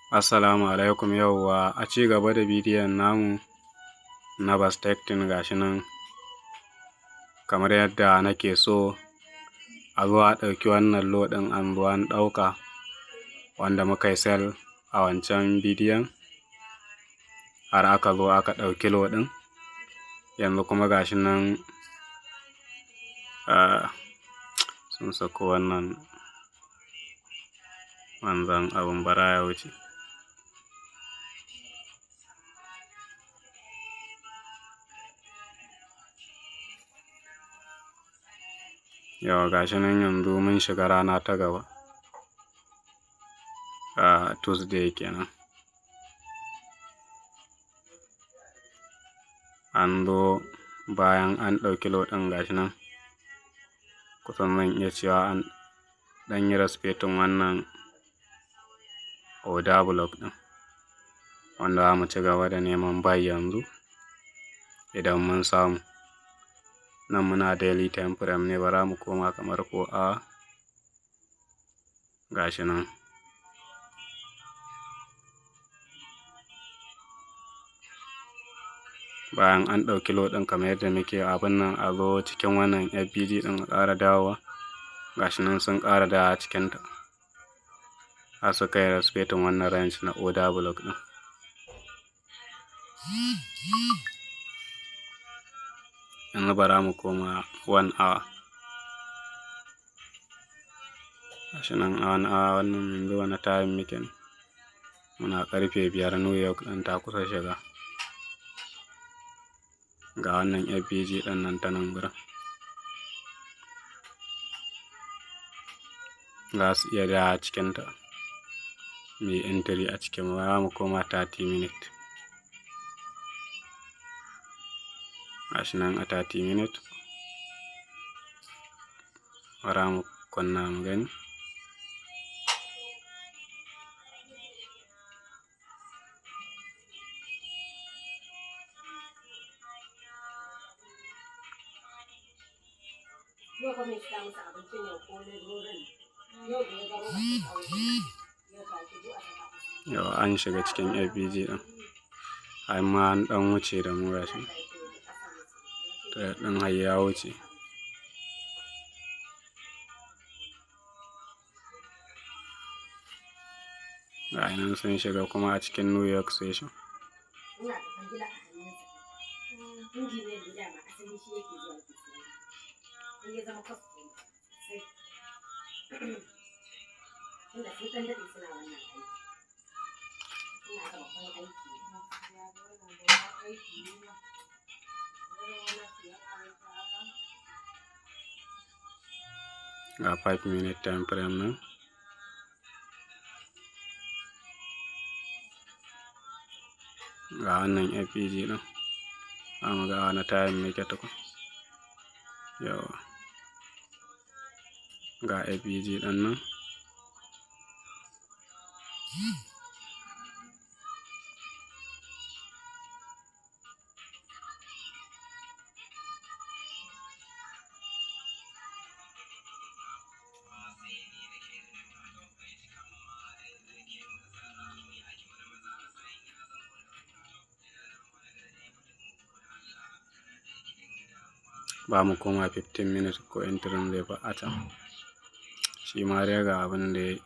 Assalamu alaikum. Yauwa, a ci gaba da bidiyon namu na backtesting. Gashi nan kamar yadda nake so a zo a ɗauki wannan low ɗin, an zo an ɗauka, wanda muka yi sell a wancan bidiyon, har aka zo aka ɗauki low ɗin. Yanzu kuma gashi nan sun sako wannan wanzan abun bara ya wuce. Yauwa, gashi nan yanzu mun shiga rana ta gaba, Tuesday kenan. An zo bayan an ɗauki low ɗin, gashi nan kusan zan iya cewa an ɗan yi respecting wannan order block ɗin, wanda za mu ci gaba da neman buy yanzu idan mun samu. Nan muna daily time frame ne, bara mu koma kamar 4 hour. Gashi nan bayan an ɗauki low ɗin, kamar yadda muke abin nan, a zo cikin wannan FVG ɗin a ƙara dawowa. Gashi nan sun ƙara dawowa cikinta, har suka yi respecting wannan range na order block ɗin. Yanzu bara mu koma 1 hour. Gashi nan a 1 hour. Wannan yanzu wani time muke ne? Muna ƙarfe 5, New York ɗin ta kusa shiga. Ga wannan FVG ɗin nan ta nan gurin, za su iya dawowa cikinta, mu yi entry a cikin. Bara mu koma 30 minute. Gashi nan a 30 minute, bara mu kunna mu gani. Yau fa mai siya musu abincin yau ko leburorin yau da ya gano ba su kawo yau ta ki zo a saka musu. Yau an shiga cikin FVG ɗin, har ma an ɗan wuce da mu. Gashi trade ɗin har ya wuce. Ga nan sun shiga kuma a cikin New York session. Ina da kwangila a hannunsa. Injiniyan da dama asali shi yake zuwa ke siya. In ya zama customer sai. Tunda sun ɗan daɗe suna wannan aiki. Suna ga babban aiki. Aiki ne ma. Wani siyan abinci haka. Ga 5 minute time frame nan. Ga wannan FVG ɗin. Za mu ga wani time muke tukun. Yauwa. Ga FVG ɗin nan. Ba mu koma 15 minutes ko entry zai fi a can. Shi ma dai ga abin da yayi.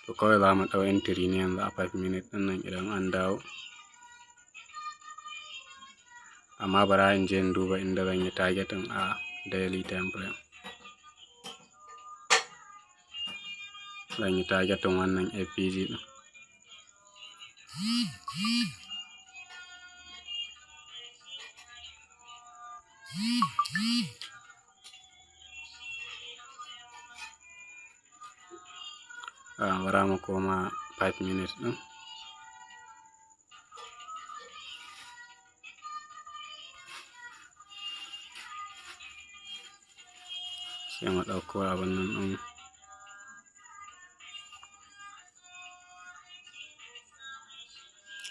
To, kawai za mu ɗau entry ne yanzu a 5 minutes ɗin nan idan an dawo. Amma bara in je in duba inda zan yi targeting a daily time frame. Zan yi targeting wannan FVG ɗin. Ah, bara mu koma 5 minutes ɗin. Sai mu ɗauko abun nan ɗin.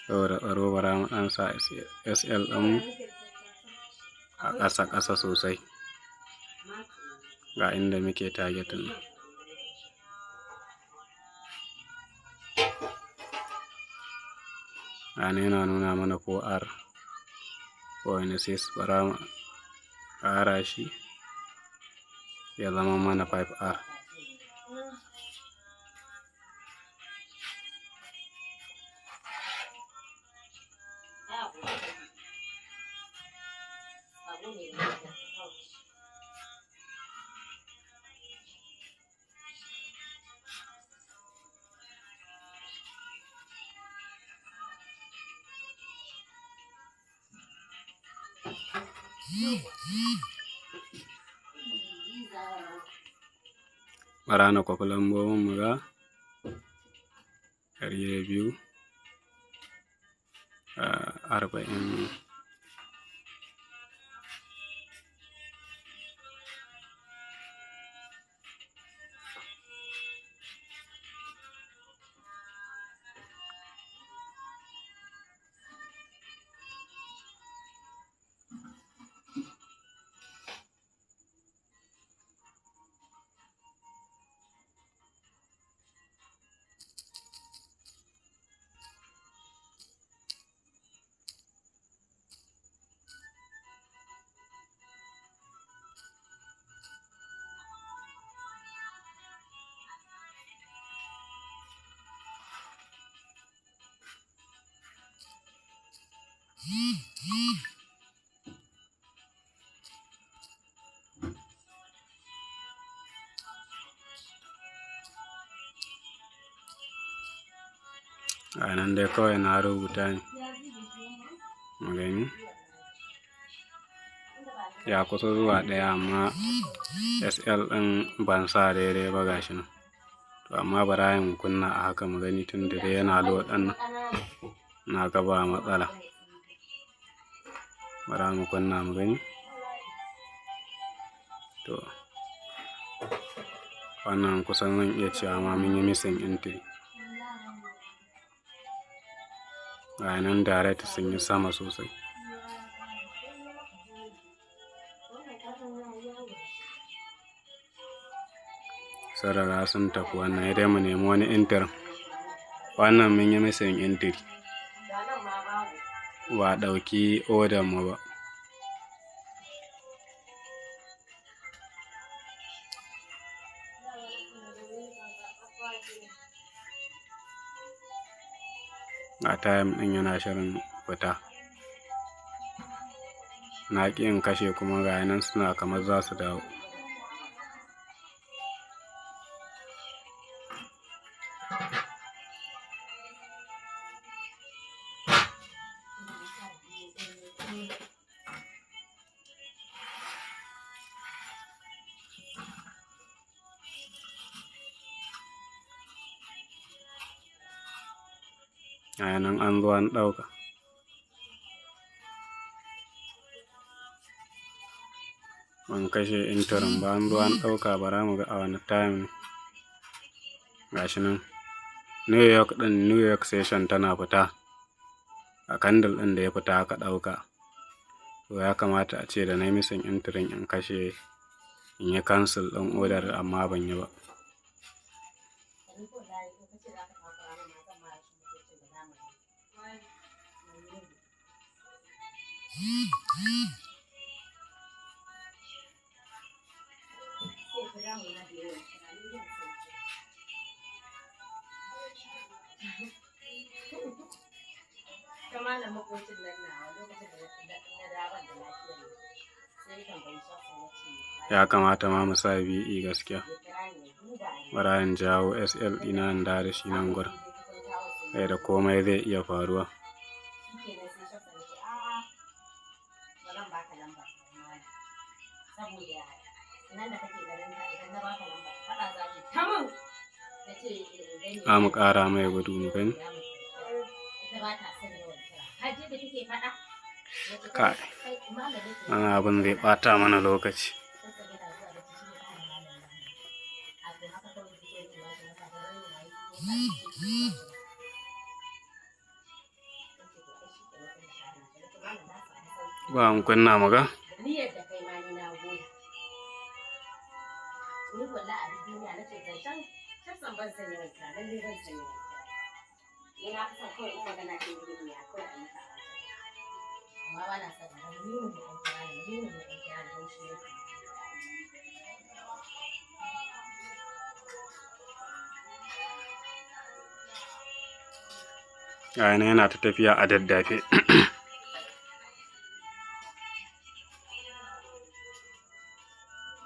Saboda tsaro, bara mu ɗan sa SL ɗinmu a ƙasa ƙasa sosai. Ga inda muke targeting nan. Ga nan yana nuna mana 4R point 6. Bara mu ƙara shi ya zama mana 5R. Bara na kwafi lambobin mu ga 200, 40. A nan dai kawai na rubuta ne. Mu gani. Ya kusa zuwa 1, amma SL ɗin ban sa daidai ba, gashi nan. To, amma bara in kunna a haka mu gani, tun da dai yana low ɗin nan. Na ga ba matsala. Bara mu kunna mu gani. To, wannan kusan zan iya cewa ma mun yi missing entry. Ga nan direct sun yi sama sosai. Sun riga sun tafi wannan, sai dai mu nemi wani entry. Wannan mun yi missing entry. Ba a ɗauki order mu ba. Ga time ɗin yana shirin fita. Na ƙi in kashe, kuma ga nan suna kamar za su dawo. Ga nan an zo an ɗauka. Ban kashe entry ba, an zo an ɗauka. Bara mu ga a wane time ne. Gashi nan. New York ɗin, New York session tana fita. A candle ɗin da ya fita aka ɗauka. To, ya kamata a ce da na yi missing entry in kashe, in yi cancel ɗin order, amma ban yi ba. Ni ko da in kace za ka takura min ma, zan ma rashin mutuncin da zamu yi. Sai ku damu na da yawan tunani yin sauki. Ta malam makocin nan nawa, lokacin da na dawo da lafiya ne, sai ya tambayi shafin, ya ce Ya kamata ma mu sa BE gaskiya. ya kira ni ya duba ni. Bara in jawo SL ɗina in dawo da shi nan gurin. Sai da komai zai iya faruwa. Shikenan, sai shafin ya ce, a'a, ba zan baka lamba ba, saboda nan da kake ganin ta, idan na baka lamba faɗa za ki ta mun. Ta ce Za mu ƙara mai gudu mu gani. Ita ba ta son yawan kira, har da kike faɗa. Nace, Kai. Kai malamin ki. Wannan abin zai ɓata mana lokaci. Sassa yana zuwa da shi ne kana malam nan. A to haka kawai kike yin ba shi masa da rai waye ko ka ce ki ba shi. Nace, to ai shi kenan, tunda ka hana shi. Nace, malam, na samu sauki. Ba mu kunna mu ga. Niyyar da kai ma ni na gode. Ni wallahi a duk duniya na ce zancen shafsan ban san yawan kira, lallai ban san yawan kira. Ni na fi son kawai in magana ce muhimmiya kawai a yi ta a wajen. Amma ba na son in ga muhimmin da an kira ni, muhimmin da an kira ni haushi nake ji. Ga nan yana ta tafiya a daddafe.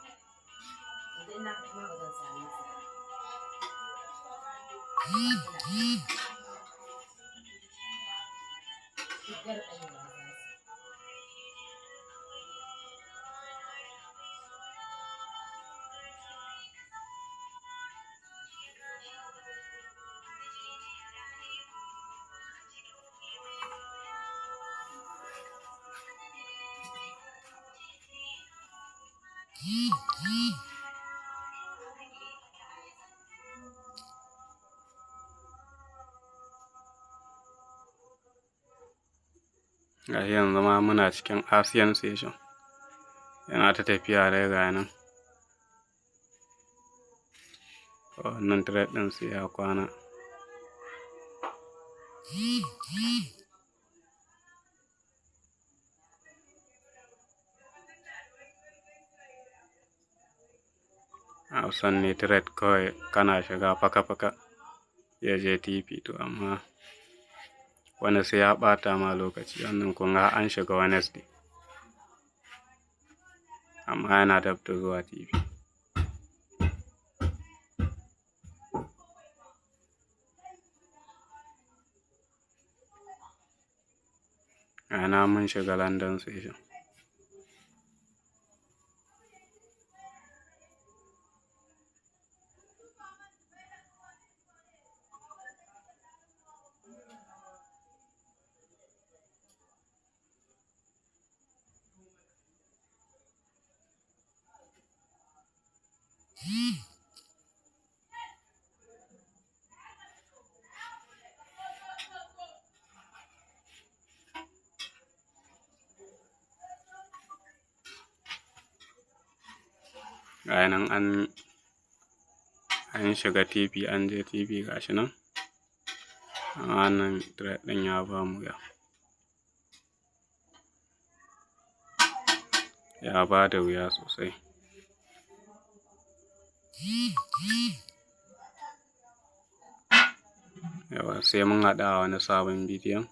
Yanzu in na fita ma ba zan same su ba. Duk garƙamewa za su. Gashi yanzu ma muna cikin Asian session. Yana ta tafiya dai ga nan. Wannan trade ɗin sai ya kwana. Hausan ne trade kawai kana shiga faka-faka ya je TP, to amma wani sai ya ɓata ma lokaci. Wannan kun ga an shiga Wednesday. Amma yana dab da zuwa TP. Ana mun shiga London session. Ga nan an shiga TP, an je TP gashi nan. Amma wannan trade ɗin ya bamu wuya. Ya bada wuya sosai. Yauwa, sai mun haɗu a wani sabon bidiyon.